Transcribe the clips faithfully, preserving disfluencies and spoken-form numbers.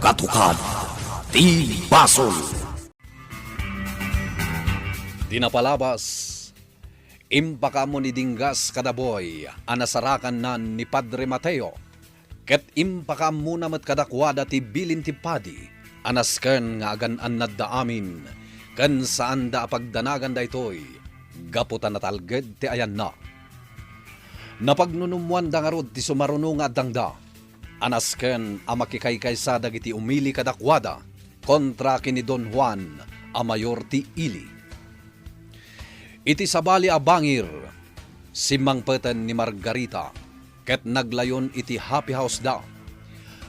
Katukad ti basol. Di napalabas, impakaammo ni Dinggas kada Boy a nasarakannan ni Padre Mateo, ket impakaammona met kadakuada ti bilin ti padi a nasken nga agan-annadda amin ken saanda a pagdanagan daytoy gapu ta natalged ti ayanna. Napagnunummoanda ngarud ti sumaruno nga addangda a nasken a makikaykaysa dagiti umili kadakuada kontra ken ni Don Juan a mayor ti ili. Iti sabali a bangir, simmangpeten ni Margarita ket naglayon iti happy house da.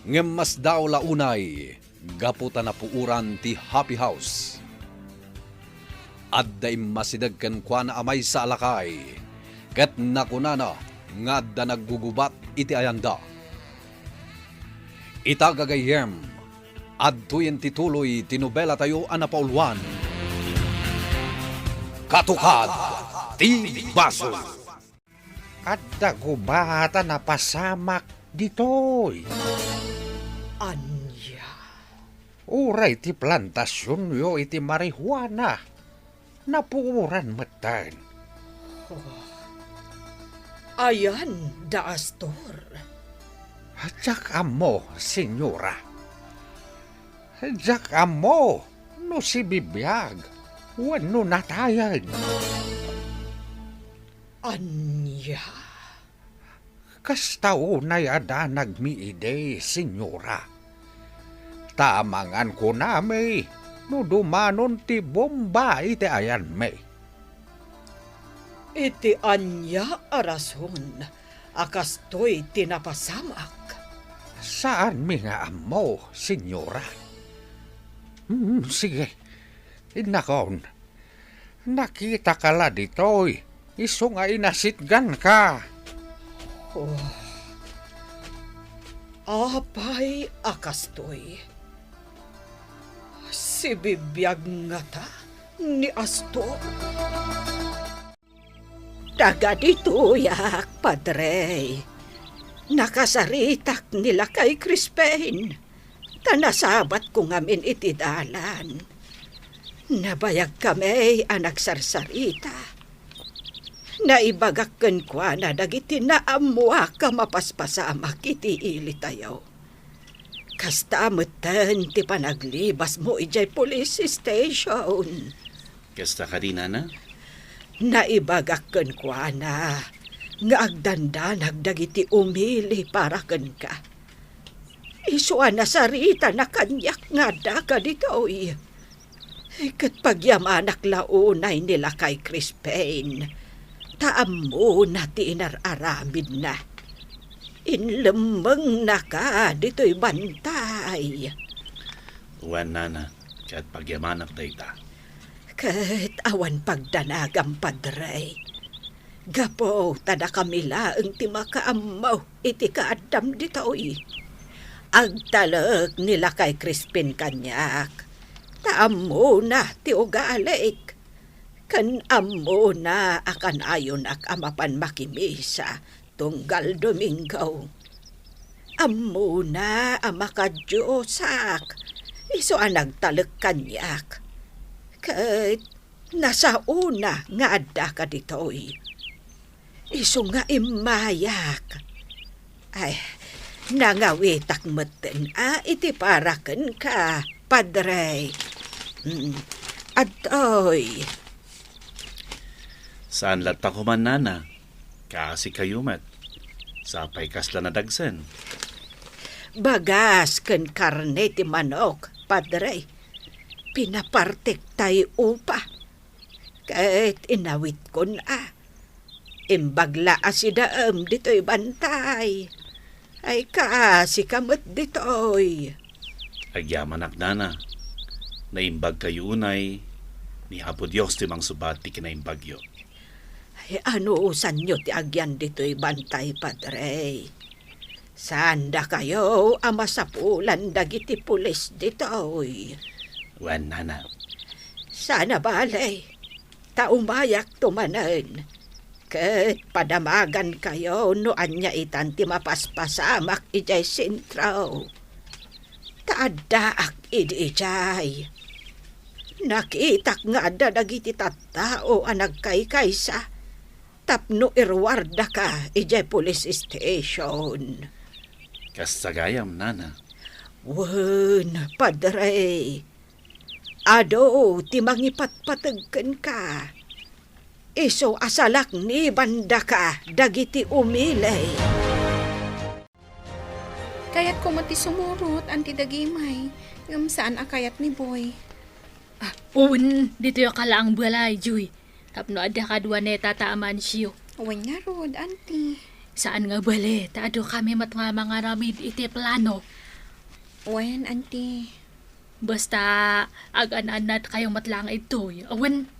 Ngem masdaaw la unay gapu ta napuoran ti happy house. Adda immasideg kenkuana a maysa a lakay, ket nakunana nga adda naggugubat iti ayanda. Ita gagayyem, adtoyen ti tuloy ti nobelatayo a napauluan. Katukad ti basol. Adda gubat a napasamak ditoy. Ania? Uray ti plantasionyo iti marijuana, napuoran metten. Oh. Ayan da Astor. Diak ammo, senyora. Diak ammo no sibibiag wenno natayen. Ania? Kasta unay a danagmi idi, senyora. Ta amangan kunami no dumanon ti bomba iti ayanmi. Iti ania a rason a kastoy ti napasamak? Saanmi nga ammo, senyora. Hmm, sige. Innakon. Nakitaka la ditoy, isu nga inasitganka. Oh. Apay a kastoy? Sibibiag ngata ni Astor? Taga ditoyak, Padre. Nakasaritak ni Lakay Crispin. Ta nasabatko ngamin iti dalan. Nabayagkami a nagsarsarita. Naibagak kenkuana dagiti naammoak a mapaspasamak iti ilitayo. Kasta metten ti panaglibasmo idiay police station. Kasta kadi, nana? Naibagak kenkuana nga agdandanag dagiti umili para kenka. Isu a nasaritana kaniak nga addaka ditoy. Ket pagyamanak la unay ni Lakay Crispin, ta ammona ti inar-aramidna. Inlemmengnaka ditoy bantay. Wen, nana, ket pagyamanak dayta. Ket awan pagdanagam, Padre. Gapu ta dakami laeng ti makaammo iti kaaddam ditoy. Agtalek ni Lakay Crispin kaniak, ta ammona ti ugalik. Ken ammona a kanayonak a mapan makimisa tunggal Domingo. Ammona a makadiosak, isu a nagtalek kaniak. Ket nasaona nga addaka ditoy. Isu nga immayak. Ay, nangawitak metten a iti para kenka, Padre. Mm, adtoy. Saan latta koma, nana? Kaasikayo met. Sapay kasla nadagsen. Bagas ken karne ti manok, Padre. Pinapartek tay upa. Ket inawitkon a. Imbag la a sidaem ditoy bantay. Ay, kaasika met ditoy. Agyamanak, nana. Naimbagkayo unay, ni Apo Dios ti mangsubat ti kinaimbagyo. Ay, anusanyo ti agyan ditoy bantay, Padre? Saan dakayo a masapulan dagiti pulis ditoy? Wen, nana. Saan a bale, ta umayakto manen, ket padamagankayo no ania itan ti mapaspasamak idiay sentro. Ta Addaak idi idiay. Nakitak nga adda dagiti tattao a nagkaykaysa tapno iruardaka idiay police station. Kasta gayam, Nana. Wen, Padre, adu ti mangipatpateg kenka. Isu a salaknibandaka dagiti umili. Kayatko met ti sumurot, Auntie Dagimay, ngem saan a kayat ni Boy. Ah, wen, ditoy a kalaang balay, Joy. Tapno adda kadua ni Tata Amancio. Wen ngarud, Auntie. Saan nga bale, ta adu kami met nga mangaramid iti plano. Wen, Auntie. Basta, agan-annadkayo met laeng ditoy. Wen,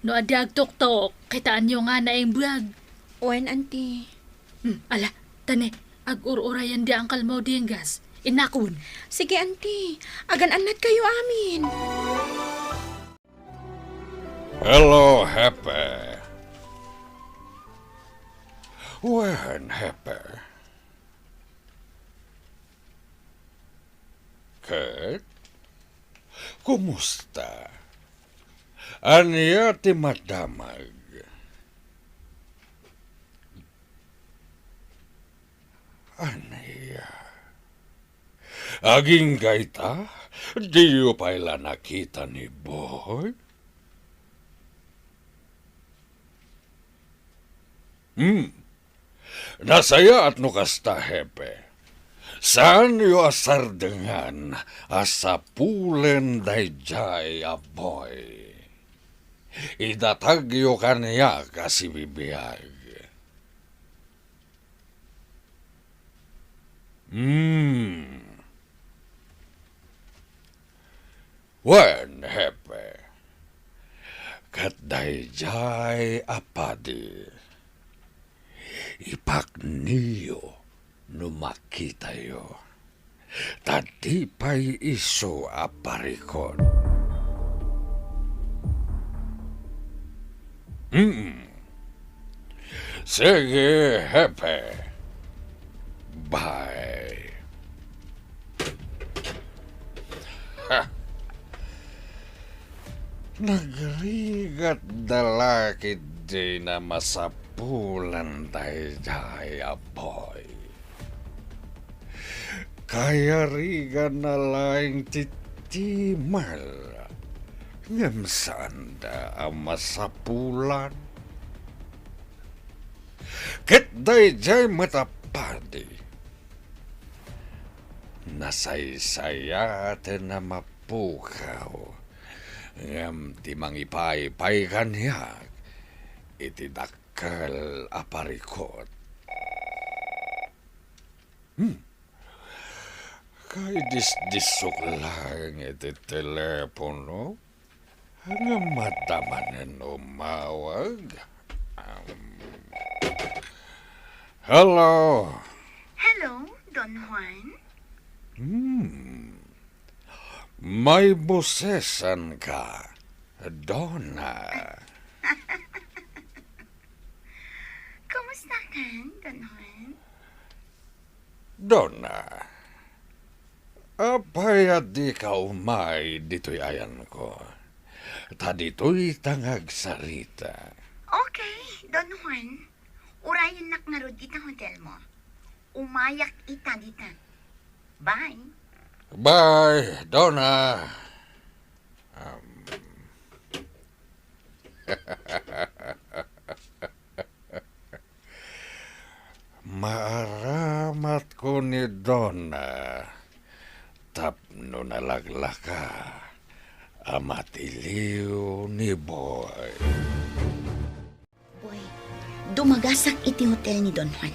no adda agtuktok, kitaenyo nga naimbag. Wen, Auntie. Hmm, ala, tani, agur-urayen di Uncle Mo dinggas. Inakon. Sige, Auntie. Agan-annadkayo amin. Hello, Hepe. Wen, Hepe. Ket? Kumusta? Ania ti madamag? Ania? Agingga ita, diyo pay la nakita ni Boy? Hmm. Nasayaat no kasta, Hepe. Saanyo a sardengan a sapulen daydiay a Boy. Idatagyo kaniak a sibibiag. Hmm. Wen, Hepe. Ket daydiay a padi, ipakniyo no makitayo. Ta di pay isu a parikut. Mm. Sige, Hepe. Bye. Ha! Nagrigat da la ketdi a masapulan daydiay a Boy. Kayariganna laeng ti timer, ngem saanda a masapulan. Ket daydiay met a padi, nasaysayaaten a mapukaw, ngem ti mangipaypay kaniak iti dakkel a parikut. Hmm. Kaidisdisok laeng iti telepono, ngem adda manen umawag. Um, hello? Hello, Don Juan? Hmm. May bosesan ka, Donna. Kumusta ka, Don Juan? Donna, apay a dika umay ditoy ayanko? Ta ditoy ta nga agsarita. Okay, Don Juan. Urayennak ngarud ita hotel mo. Umayak ita dita. Bye. Bye, Donna. Um, Maaramatko ni Donna tapno nalaglaka a matiliw ni Boy. Boy, dumagasak iti hotel ni Don Juan.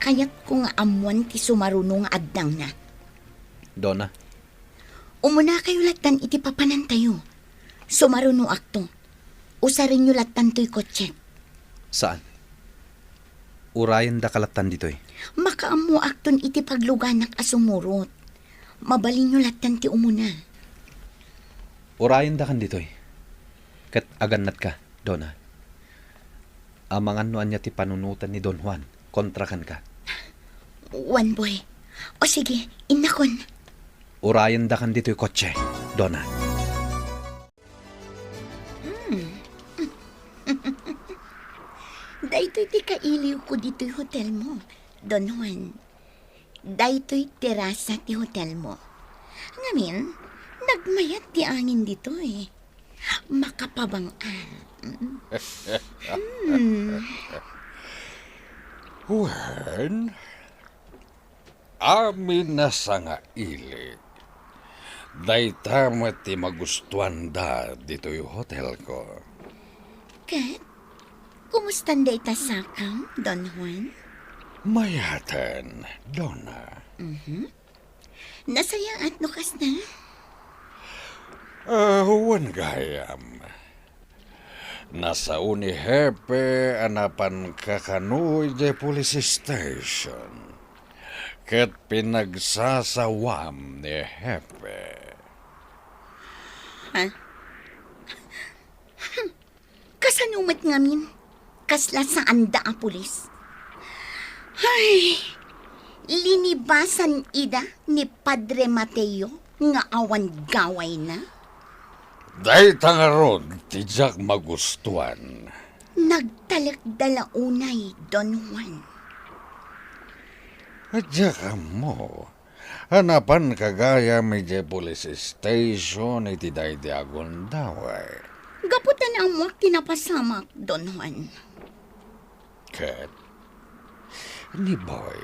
Kayatko nga ammoan ti sumaruno nga addangna. Donna. Umunakayo lattan iti papanantayo. Sumarunoakto. Usarenyo lattan toy kotsek. Saan. Urayendaka lattan ditoy. Makaammoakton iti pagluganak a sumurot. Mabalinyo lattan ti umuna. Urayendakan ditoy. Ket agannatka, Donna. Amangan no ania ti panunotan ni Don Juan kontra kenka. Wen, Boy. O sige, innakon. Urayendakan ditoy kotse, Dona. Hmm. Daytoy ti kailiwko ditoy hotelmo, Don Juan. Daytoy terasa ti hotelmo. Ngamin, nagmayat ti angin ditoy. Makapabang-a. Mm. Hmm. Wen, amin a sangailik. Dayta met ti magustuanda ditoy hotelko. Ket, kumustan dayta sakam, Don Juan? Mayaten, Dona. Mhm. Nasayaat no kasta? Ah, wen gayam. Nasao ni Hepe a napan kakano idiay police station. Ket pinagsasawam ni Hepe. Ha? Kasano met ngamin? Kasla saanda a pulis? Ay, linibasan ida ni Padre Mateo nga awan gawayna? Dayta ngarud ti diak magustuan. Nagtalekda la unay, Don Juan. Diak ammo a napan kagayam idiay police station iti daydi a gundaway. Gapu ta naammoak ti napasamak, Don Juan. Ket, ni Boy,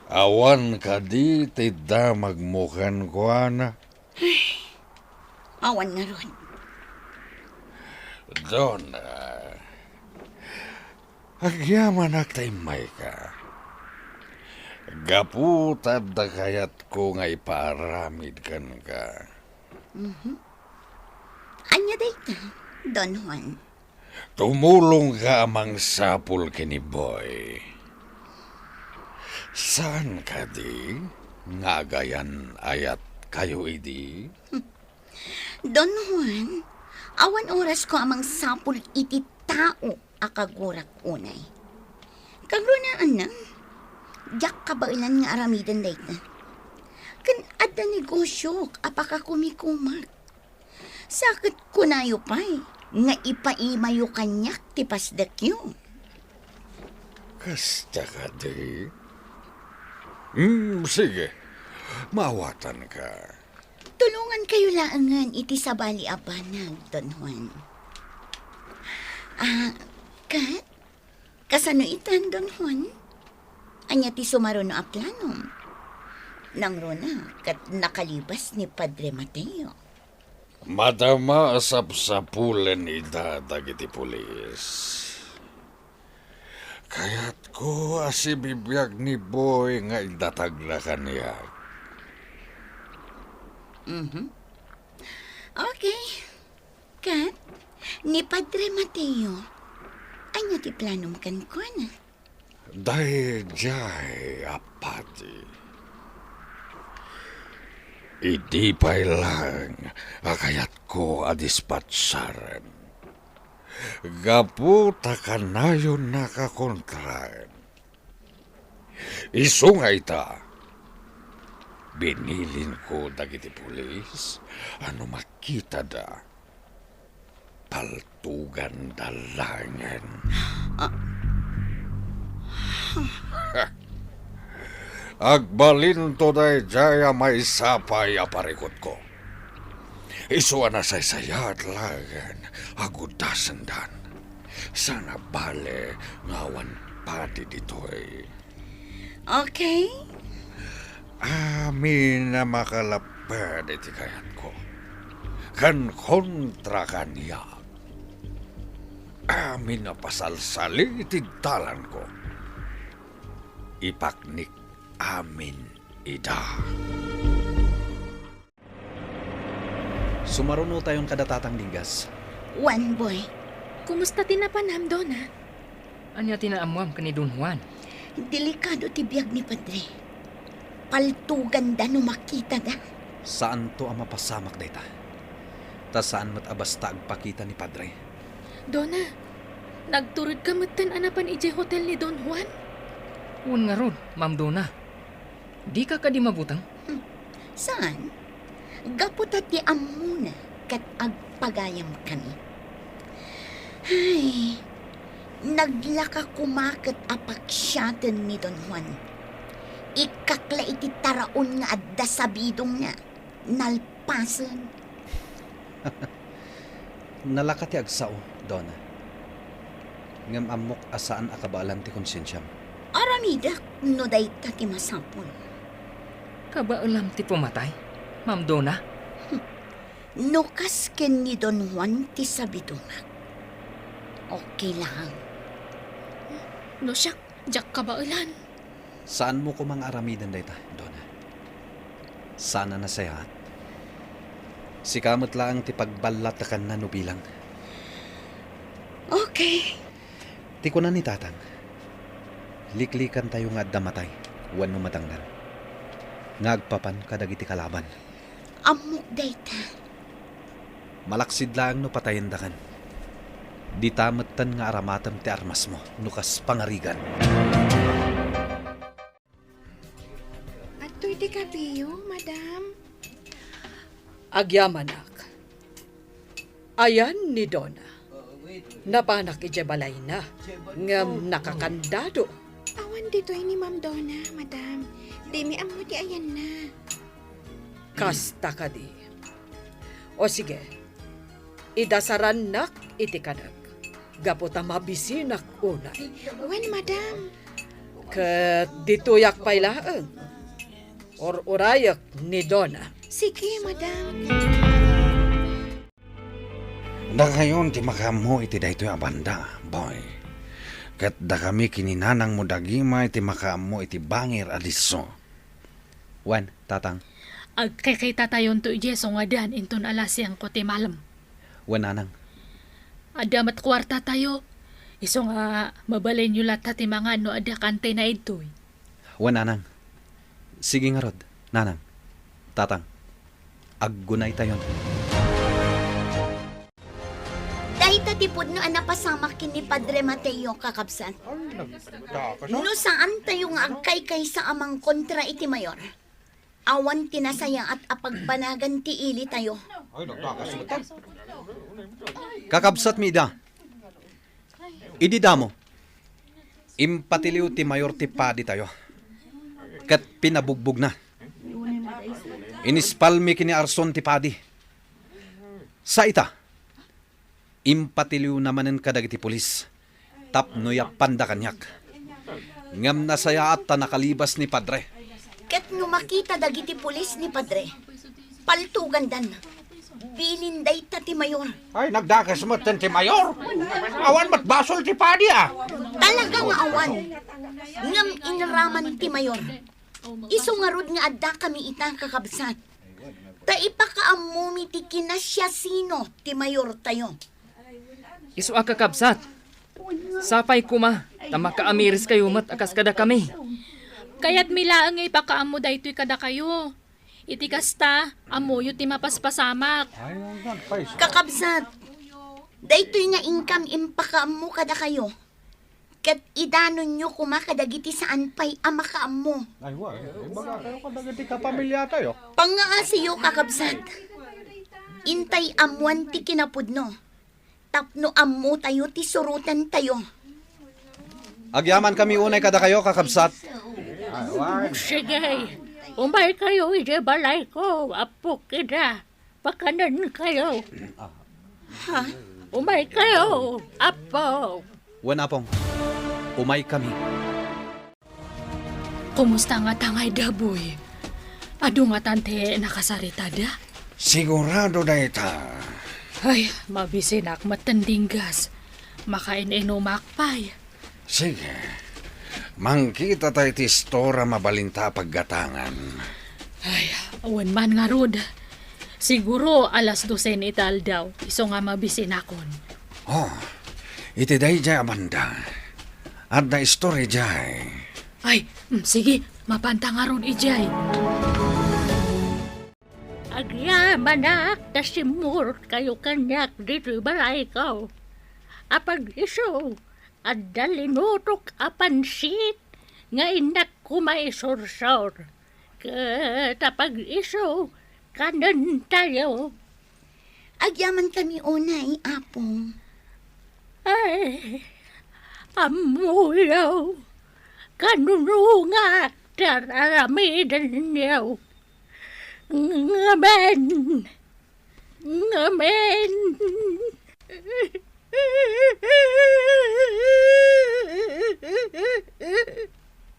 awan kadi ti damagmo kenkuana? Awan ngarud. Dona, agyamanak ta immayka. Gapu ta adda kayatko nga ipaaramid kenka. Mhm. Ania dayta, Don Juan? Tumulongka a mangsapul ken ni Boy. Saan kadi nga agayan-ayatkayo idi? Don Juan, awan orasko a mangsapul iti tao a kagurak unay. Kagrunaanna, diak kabaelan nga aramiden dayta. Ken adda negosiok a pakakumikumak. Sa ket kunayo pay nga ipaimayo kaniak ti pasdekyo. Kasta kadi? Hmm, sige. Maawatanka. Tulongankayo laengen iti sabali a banag, Don Juan. Ah, ket? Kasano itan, Don Juan? Ania ti sumaruno a planom? Nangruna ket nakalibas ni Padre Mateo. Madama a sapsapulen ida dagiti pulis. Kayatko a sibibiag ni Boy nga idatagna kaniak. Mhm. Okay. Ket, ni Padre Mateo, ania ti planom kenkuana? Daydiay a padi. Idi pay laeng a kayatko a dispatsaren. Gapu ta kanayonnaka kontraen. Isu nga ita, binilinko dagiti pulis a no makitada, paltuganda laengen. Ah. Agbalinto daydiay a maysa pay a parikutko. Isu a nasaysayaat laengen a gudasendan. Saan a bale nga awan padi ditoy. Okay? Amin a makalapped iti kayatko. Ken kontra kaniak. Amin a pasalsali iti dalanko. Ipaknik amin ida. Sumarunotayon kada Tatang Digas. Wen, Boy. Kumusta ti napanam, Dona? Ania ti naammuam ken ni Don Juan? Delikado ti biag ni Padre. Paltuganda no makitada. Saanto a mapasamak dayta. Ta saan met a basta agpakita ni Padre. Dona, nagturedka metten a napan idiay hotel ni Don Juan? Wen ngarud, Ma'am Dona. Dika kadi mabuteng? Hmm. Saan? Gapu ta ti ammona ket agpagayam kami. Ay, naglaka koma ket apaksiaten ni Don Juan. Ikkakla iti taraon nga adda sabidongna, nalpasen. Nalaka ti agsao, Dona. Ngem ammok a saan a kabaelan ti konsiensiam. Aramidek no dayta ti masapul. Kabaelam ti pumatay, Ma'am Dona? No kas ken ni Don Juan ti sabidongak, okay lang. No siak, diak kabaelan. Saanmo koma nga aramiden dayta, Dona. Saan a nasayaat. Sika met laeng ti pagballatekanna no bilang. Okay. Ti kuna ni Tatang, liklikantayo nga adda matay wenno madangnan nga agpapan kadagiti kalaban. Ammok dayta. Malaksid laeng no patayendakan. Dita metten nga aramatem ti armasmo no kas pangarigan. Adtoy ti kapiyo, madam. Agyamanak. Ayan ni Dona. Napanak idiay balayna, ngem nakakandado. Awan ditoy ni Ma'am Dona, madam. Dimi ammo ti ayanna. Kasta kadi. O sige, idasarannak iti kanek, gapu ta mabisinak unay. Wen, madam. Ket ditoyak pay laeng. Ur-urayek ni Dona. Sige, madam. Dakayon ti makaammo iti daytoy a banda, boy. Ket dakami ken ni nanangmo dagimay ti makaammo iti bangir a disso. Wen, Tatang. Agkikitatayon to idiay sungadan inton alas singko ti malem. Wen, Nanang. Adda met kuartatayo. Isu nga mabalinyo latta ti mangan no adda kantina idtoy. Wen, Nanang. Sige ngarud, Nanang. Tatang, aggunaytayon. Dayta ti pudno a napasamak ken ni Padre Mateo, kakabsat. Ay, nagdakasat. No saantayo nga agkaykaysa a mangkontra iti mayor, awan ti nasayaat a pagbanagan ti ilitayo. Ay, nagdakasat. Kakabsat mi ida. Idi damo, impatiliw ti mayor ti paditayo, ket pinabugbogna. Inispalmi ken ni Arson ti padi. Sa ita, impatiliwna manen kadagiti pulis tapno yappanda kaniak. Ngem nasayaat ta nakalibas ni Padre. Ket no makita dagiti pulis ni Padre, paltugandan. Bilin dayta ti mayor. Ay, nagdakes met ti mayor. Awan met basol ti padi, a. Talaga nga awan. Ngem inraman ti mayor. Isu ngarud nga addakami ita, kakabsat. Ta ipakaammomi ti kinasiasino ti mayortayo. Isu a, kakabsat. Sapay koma ta makaamiriskayo met a kas kadakami. Kayatmi laeng nga ipakaammo daytoy kadakayo. Iti kasta, ammoyo ti mapaspasamak. Kakabsat, daytoy nga inkam impakaammo kadakayo. Ket idanonyo koma kadagiti saan pay a makaammo. Ay, wa, ibaga kayo kadagiti kapamiliatayo. Pangngaasiyo, kakabsat. Intay ammoan ti kinapudno tapno ammotayo ti surotantayo. Agyamankami unay kadakayo, kakabsat. Sige, umaykayo idiay balayko, Apo, kida. Pakanenkayo. Ha? Umaykayo, Apo. Wen, Apong. Umaykami. Kumusta ngata ngay, Daboy? Adu ngatan ti nakasaritada? Sigurado dayta. Ay, mabisinak met ti dinggas. Makain-inumak pay. Sige. Mangkita tayo ti istor a mabalinta a paggatangan. Ay, wen man ngarud. Siguro alas dosen iti aldaw, isu nga mabisinakon. Oh, iti daydiay a banda. Adda istor idiay. Ay, mm, sige, mapanta ngarud idiay. Agyamanak ta simmurotkayo kaniak ditoy balayko. Apag-isu, adda linutok a pansit nga innak koma isursor. ket apag-isu kanentayo. Agyamankami unay, Apong. Ay, ammoyo, kanunungak ti ar-aramidenyo. Ngamin, ngamin.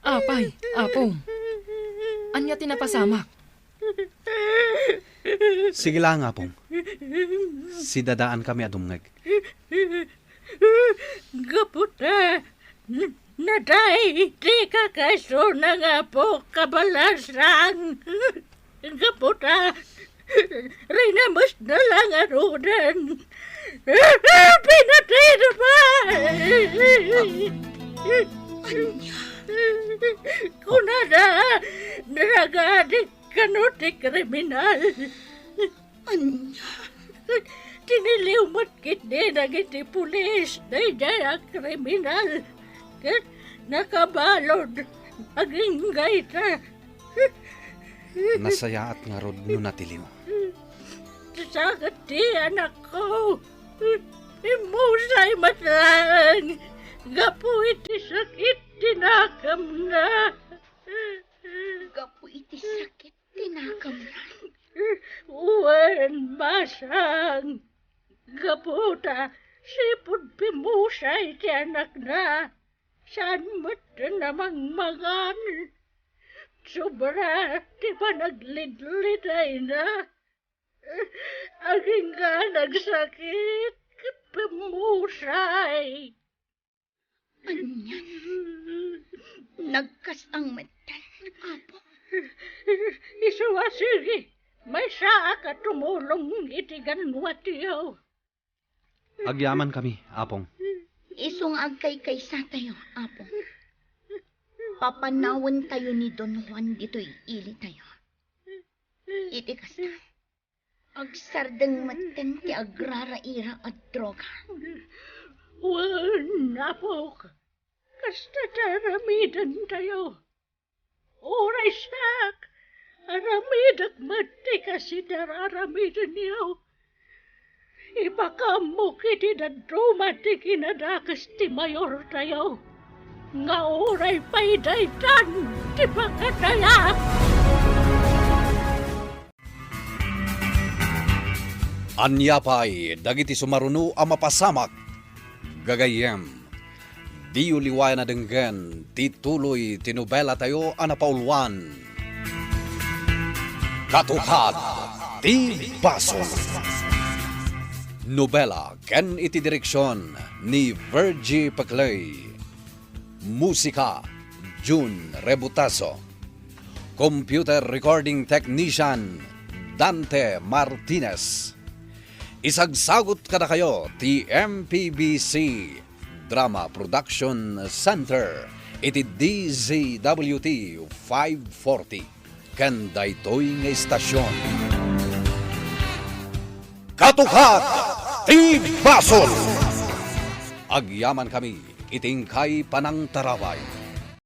Apay, Apong, ania ti napasamak? Sige laeng, Apong. Sidadaankami a dumngeg. Gapu ta n-, naday ti kakaisuna nga apok a balasang. Gapu ta rinamesna la ngaruden. Pinatayna pay. Kunada, nagadi kano ti kriminal. Ania? Tiniliw met ketdi dagiti pulis daydiay a kriminal ket nakabalud agingga ita. Nasayaat ngarud no natiliw. Sa ket ti anakko, immusay met laeng gapu iti sakit ti nakemna. Gapu iti sakit ti nakemna. Wen, masang, gapu ta sipud pimmusay ti anakna, saan met a mangmangan. Sobra ti panaglidlidayna. Agingga nagsakit ket pimmusay. Anian? Nagkasang metten, Apo? Isu a sige, maysaak a tumulong iti ganwatyo. Agyamankami, Apong. Isu nga agkaykaysatayo, Apong. Papanawentayo ni Don Juan ditoy ilitayo. Iti kasta, agsardeng metten ti agraraira a droga. Wen, Apok, kasta ti aramidentayo. Uray siak, aramidek met ti kas iti ar-aramidenyo. Ipakaammok iti dadduma ti kinadakes ti mayortayo, nga uray pay daytan ti pakatayak. Ania pay dagiti sumaruno a mapasamak? Gagayyem, diyo liwayan a denggen ti tuloy ti nobelatayo a napauluan, Katukad ti Basol. Nobela ken iti direksion ni Virgie Peclay. Musika, Jun Rebutazo. Computer recording technician, Dante Martinez. Isagsagut kadakayo ti M P B C Drama Production Center iti D Z W T five forty ken daytoy nga istasion. Katukad ti Basol! Agyamankami iti inkay panangtarabay.